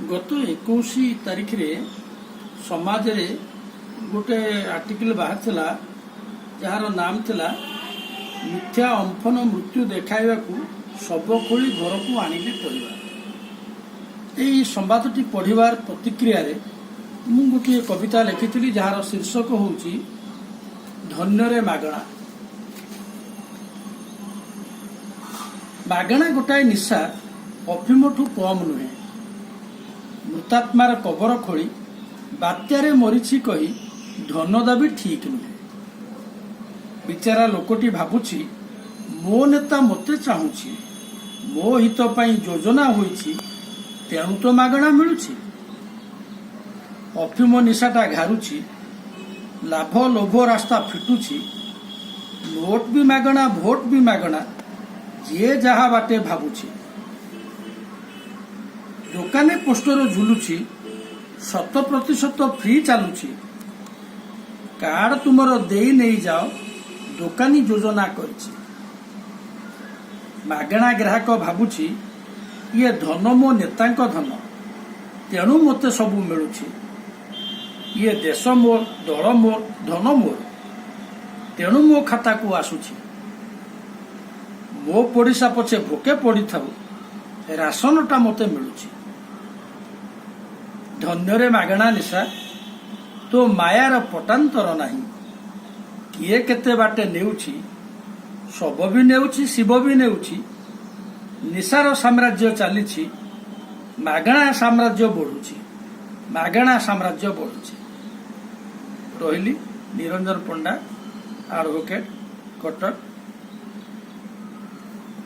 ଗତ 21 ତାରିଖରେ ସମାଜରେ ଗୋଟେ ଆର୍ଟିକଲ ବାହାରିଥିଲା, ଯାହାର ନାମ ଥିଲା "ମିଥ୍ୟା ଅମ୍ଫନ ମୃତ୍ୟୁ ଦେଖାଇବାକୁ ଶବ ଖୋଳି ଘରକୁ ଆଣିଲେ ପରିବାର"। ଏହି ସମ୍ବାଦଟି ପଢ଼ିବାର ପ୍ରତିକ୍ରିୟାରେ ମୁଁ ଗୋଟିଏ କବିତା ଲେଖିଥିଲି, ଯାହାର ଶୀର୍ଷକ ହେଉଛି "ଧନ୍ୟରେ ମାଗଣା"। ମାଗଣା ଗୋଟାଏ ନିଶା, ଅଫିମଠୁ କମ୍ ନୁହେଁ। ମୃତାତ୍ମାର କବର ଖୋଳି ବାତ୍ୟାରେ ମରିଛି କହି ଧନ ଦାବି ଠିକ୍ ନୁହେଁ। ବିଚାରା ଲୋକଟି ଭାବୁଛି, ମୋ ନେତା ମୋତେ ଚାହୁଁଛି, ମୋ ହିତ ପାଇଁ ଯୋଜନା ହୋଇଛି, ତେଣୁ ତ ମାଗଣା ମିଳୁଛି। ଅଫିମ ନିଶାଟା ଘାରୁଛି, ଲାଭ ଲୋଭ ରାସ୍ତା ଫିଟୁଛି। ନୋଟ ବି ମାଗଣା, ଭୋଟ ବି ମାଗଣା, ଯିଏ ଯାହା ବାଟେ ଭାବୁଛି। ଦୋକାନେ ପୋଷ୍ଟର ଝୁଲୁଛି, 100% ଫ୍ରି ଚାଲୁଛି। କାର୍ଡ ତୁମର ଦେଇ ନେଇଯାଅ, ଦୋକାନୀ ଯୋଜନା କରିଛି। ମାଗଣା ଗ୍ରାହକ ଭାବୁଛି, ଇଏ ଧନ ମୋ ନେତାଙ୍କ ଧନ, ତେଣୁ ମୋତେ ସବୁ ମିଳୁଛି। ଇଏ ଦେଶ ମୋର, ଦଳ ମୋର, ଧନ ମୋର, ତେଣୁ ମୋ ଖାତାକୁ ଆସୁଛି। ମୋ ପଡ଼ିଶା ପଛେ ଭୋକେ ପଡ଼ିଥାଉ, ରାସନଟା ମୋତେ ମିଳୁଛି। ଧନ୍ୟରେ ମାଗଣା ନିଶା, ତୋ ମାୟାର ପଟାନ୍ତର ନାହିଁ। କିଏ କେତେ ବାଟେ ନେଉଛି, ଶବ ବି ନେଉଛି, ଶିବ ବି ନେଉଛି। ନିଶାର ସାମ୍ରାଜ୍ୟ ଚାଲିଛି, ମାଗଣା ସାମ୍ରାଜ୍ୟ ବଢୁଛି, ମାଗଣା ସାମ୍ରାଜ୍ୟ ବଢୁଛି। ରହିଲି, ନିରଞ୍ଜନ ପଣ୍ଡା, ଆଡଭୋକେଟ, କଟକ।